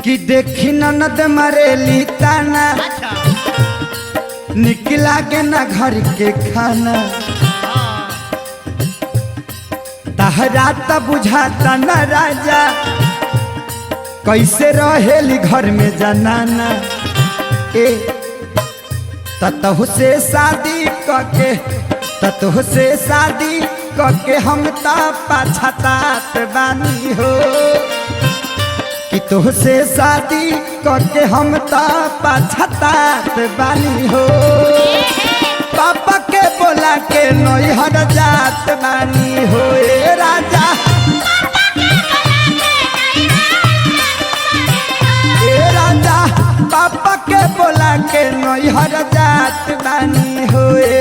कि देखी ननद मरेली ताना, अच्छा। निकला के ना घर के खाना। हाँ। तहरा त बुझाता न राजा, कैसे रहेली घर में जनाना। ए ततहु से शादी कके, ततहु से शादी कके हम ता पाछतात बानी हो। कि तोह से शादी कके हम ता पाछतात बानी हो। पापा के बोला के नैहर जात बानी हो। ए राजा, ए राजा, पापा के बोला के नैहर जात बानी हो। ए